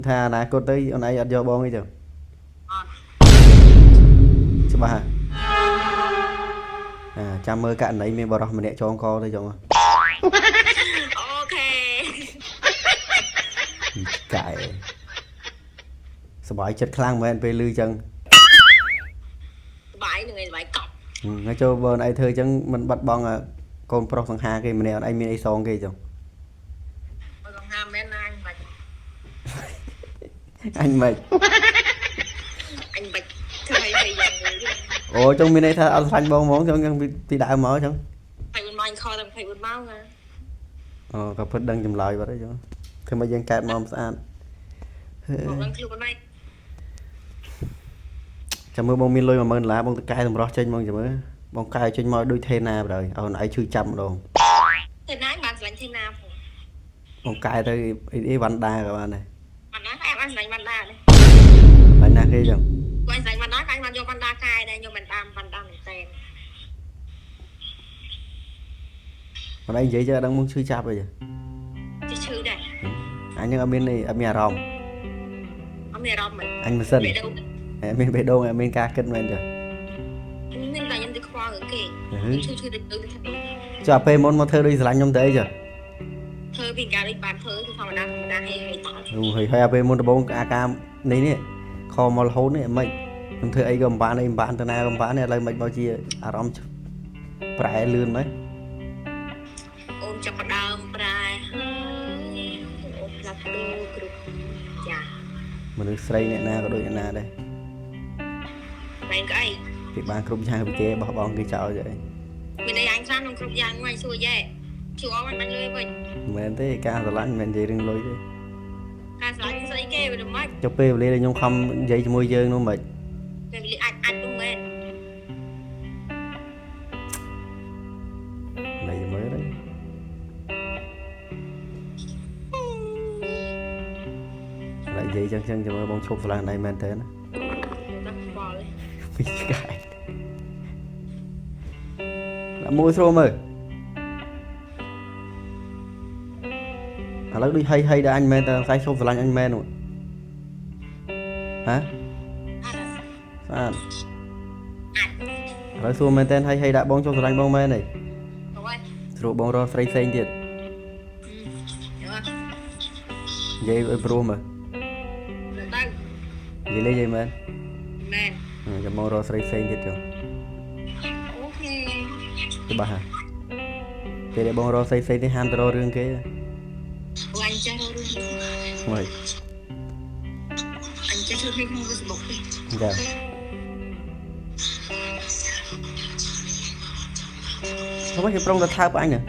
ថាអនាគតទៅអូនឯងអត់យកបងទេចឹង អត់ ច្បាស់ហ่ะអាចាំមើលករណីមានបរិសម្នាក់ចងកទៅចឹង OK កែសប្បាយចិត្តខ្លាំងមែនពេលឮចឹង សបាយនឹងឯងសបាយកប់ ហើយចូលបើអូនឯងធ្វើចឹងមិនបាត់បង់អាកូនប្រុសសង្ហាគេម្នាក់អូនឯងមានអីសងគេចឹង បើសង្ហាមែនណាអញបាច់ អញមិន អញបាច់ធ្វើអីយ៉ាងមួយទេ អូចង់មានន័យថាអត់ស្រឡាញ់បងហ្មងចង់ចឹងពីដើមមកចឹង 24ម៉ោងខតែ24ម៉ោងណា អូក៏ពិតដឹងចម្លើយបាត់ហើយចឹងធ្វើមកយើងកើតមកមិនស្អាតហេ បងដឹងខ្លួនឯង ចាំមើលបងមានលុយ10000ដុល្លារបងទៅកែសម្រស់ចេញហ្មងចាំមើលបងកែចេញមកដូចថេណាបណ្ដោយឲ្យអូនឯងឈឺចាប់ម្ដង ទេណាបានស្រឡាញ់ទេណាផង បងកែទៅអីអីវ៉ាន់ដាក៏បានដែរ បានណាអែបអញស្រឡាញ់បានដាដែរ បាញ់ណាគេចឹង គាត់ស្រឡាញ់បានដាកាញ់បានយកបានដាកែដែរយកបានតាមបានដាមែនតើ អូនឯងនិយាយចឹងអត់ដឹងមកឈឺចាប់អីចឹង ចេះឈឺដែរ អញនឹងអត់មានអីអត់មានអារម្មណ៍ អត់មានអារម្មណ៍មិន អញមិនសិន បេះដូង អត់មានបេះដូងអត់មានការគិតមែនចឹង ខ្ញុំមានតែខ្ញុំទៅខ្វល់រឿងគេឈឺឈឺទៅទៅ ចុះអាពេលមុនមកធ្វើដូចស្រឡាញ់ខ្ញុំទៅអីចឹង ធ្វើពីការដូចបានធ្វើគឺធម្មតាធម្មតាហេហេត អូហើយហើយអាពេលមុនដំបូងអាការនេះនេះខមករហូតនេះមិនខ្ញុំធ្វើអីក៏មិនបានអីមិនបានទៅណាក៏មិនបានឥឡូវមិនមកជាអារម្មណ៍ប្រែលឿនไหม អូនចាប់ផ្ដើមប្រែហើយអូនផ្លាស់ប្ដូរគ្រប់យ៉ាង មនុស្សស្រីអ្នកណាក៏ដូចអ្នកណាដែរ បែងក្អី គេបានគ្រប់យ៉ាងពីគេបោះបង់គេចោលចឹង មានអីអញខ្លាំងក្នុងគ្រប់យ៉ាងហ្នឹងសួរយ៉ែជួអត់បាញ់លុយវិញ មិនមែនទេការស្រឡាញ់មិនមែននិយាយរឿងលុយទេ ការស្រឡាញ់ស្អីគេវាមិនម៉េច ចុះពេលវេលាដែលខ្ញុំខំនិយាយជាមួយយើងនោះមិន ពេលវេលាអាចអាចនោះមែន ណៃមើលទៅឥឡូវនិយាយចឹងចឹងចាំមើលបងឈប់ស្រឡាញ់ណៃមែនតើណា តែខ្វល់ ពីឆ្កែដាក់មួយស្រួលមើលឥឡូវដូចហីហីដល់អញមែនតើខ្សែឈប់ស្រឡាញ់អញមែននោះហ៎ស្អាតឥឡូវសួរមែនតើហីហីដាក់បងឈប់ស្រឡាញ់បងមែនទេ ហើយ ស្រួលបងរកស្រីផ្សេងទៀតនិយាយឲ្យព្រោះមើល ទៅ និយាយលេងនិយាយមែន មែន ចាំបងរកស្រីផ្សេងទៀតចុះ OK ច្បាស់ហើយពេលដែលបងរកស្រីផ្សេងទៀតហាមទៅរករឿងគេ អូអញចេះរករឿង មក អញចេះធ្វើគ្នាក្នុង Facebook ទេ ចាអ្វីគេប្រុងទៅថើបអញណា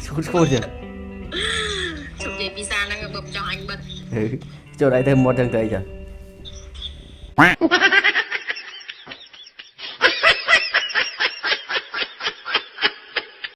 ឈួតឈួតចឹង ជប់និយាយភាសាហ្នឹងបើមិនចង់អញបិទ ចូលដៃទៅមាត់ចឹងទៅអីចឹង